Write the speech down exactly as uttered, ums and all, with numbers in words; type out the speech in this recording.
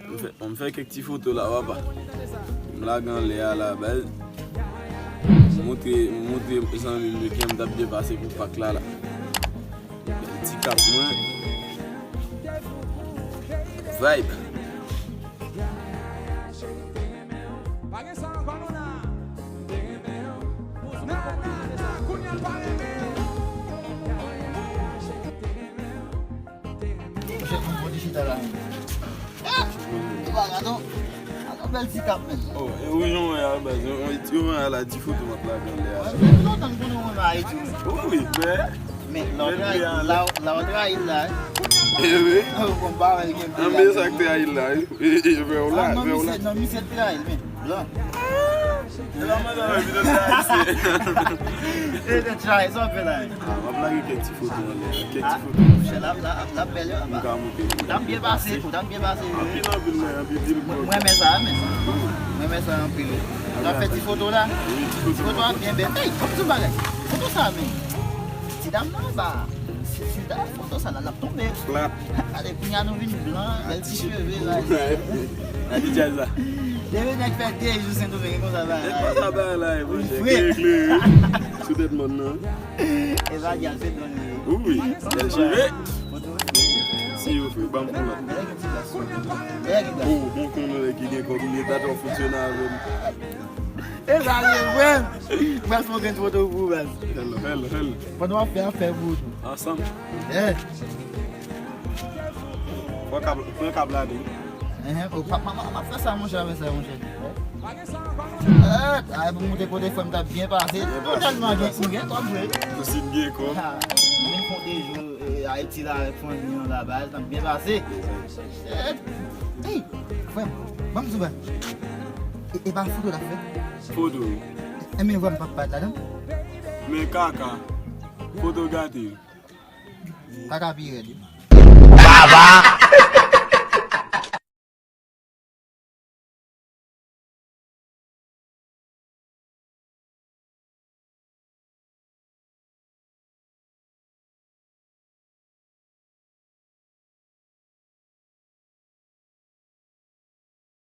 M fè, m fè kèk ti foto la, papa. M lage anlè a la, baz. M montre, m montre zanmi m yo kijan m t ap byen pase pou Pak la, la. Bèl ti kap mwen. Vibe. Monchè, mwen di chita la. Epa gadon. Gadon bèl ti kap, men. Oh, e ou jan wè a, baz. Ou jan wè a la, ti foto m ap lage anlè a. Mwen, depi lontan m konnen ou renmen Ayiti, wi. Oh, wi, men. Men, lè w trayi, la, la w trayi l la, wi. E wi. Ou konn pa wè l gen. Anben, sa k trayi l la, wi. E, e, vè w la, vè w la. Non, misye, non, misye trayi l, men. Blan. E te try, sa w fè la? Ah, m ap lage kèk ti foto anlè, kèk ti foto. Monchè, l ap, l ap, l ap bèl, wi, papa. M ka monte. T ap byen pase, tou, t ap byen pase, wi. Anpil, anpil, mwen, anpil, anpil. Mwen, mwen renmen sa, mwen renmen sa. Mwen renmen sa anpil, wi. N ap fè ti foto la. Wi, ti foto. Foto a byen bèl. Ey, fò m di w bagay. Foto sa, men. Ti dam nan anba. Si, si ta foto sa la, l ap tonbe. Plat. Gade, kounye a nou vin blan, bèl ti cheve la. Gade djaz la. Depi nèg fè de jou Sendomeng, e konsa bagay la. E konsa bagay la ye, monchè. Fre. Klere, klere. Sou tèt mòn nan. E pa djaz, se don li ye. Wi, bèl cheve. Foto. Si yo fre, ban m pou lòt. Nèg ti bas. Nèg ti bas. Oh, bon, konnen nèg ki gen kòb, li ta twò fonksyone avè m. E sa vre, frè m. Pral fè yon grenn foto pou ou, baz. Hello, hello, hello. Pandan w ap fè afè pou ou tou. Ansanm. Yeah. Pran kab, pran kab la, wi. Ehe, o, pa, pa, pa, pa fè sa, monchè, avè sa, monchè. Eh, ay, pou montre kote frè m t ap byen pase. Byen pase, tèlman gen, byen pase. Ou gen kòb, vre. Ou si m gen kòb. Ha, m vin fè de jou, eh, Ayiti la avèk fanmi an la, baz, t ap byen pase. Shit. Hey, frè m, ban m di w bagay. E, e pa foto l ap fè? Foto, wi. Enben, vwa m p ap parèt ladan. Men kaka. Foto gate. Kaka pi rèd, wi. Baba!